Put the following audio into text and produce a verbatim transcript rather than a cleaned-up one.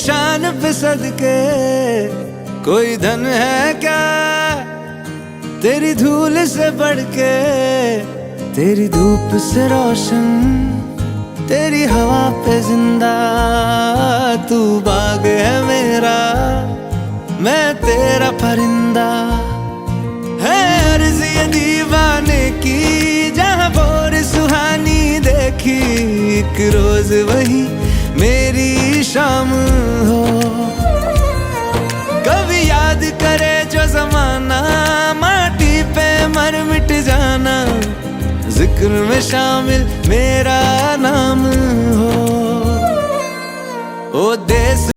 शान पे सदके कोई धन है क्या, तेरी धूल से बढ़ के, तेरी धूप से रोशन, तेरी हवा पे जिंदा। तू बाग है मेरा, मैं तेरा परिंदा। है अर्ज ये दीवाने की, जहाँ भोर सुहानी देखी, एक रोज वही मेरी शाम हो। कभी याद करे जो जमाना, माटी पे मर मिट जाना, जिक्र में शामिल मेरा नाम हो। ओ देश